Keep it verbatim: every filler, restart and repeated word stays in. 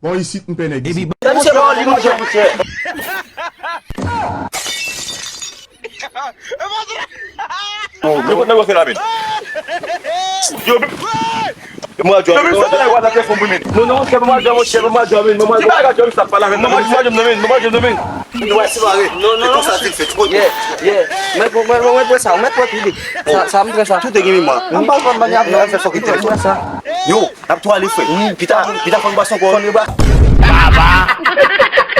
Bon, isit m pè nèg isit. Sa misye pa li manje pou chè. Yo, yo, yo fè la men. Yo, mwen jwa. Yo, men sa la wala ke fon mwen. Non, non, ke mwen jwa, mon chè, mwen jwa men, mwen jwa. Ki bagay jwa sa pa la men. Mwen jwa men, mwen jwa men. Nou va separe. Non, non, non. Sa se fè tout. Yeah, yeah. Mwen mwen mwen mwen sa, mwen mwen tout. Sa sa mwen sa. Tout de gen mwa. Mwen pa konn mwen ap fè fòk ite. Mwen sa. Yo, n ap tou ale frè. Pita pita fòn bwa son kò. Fòn bwa. Baba.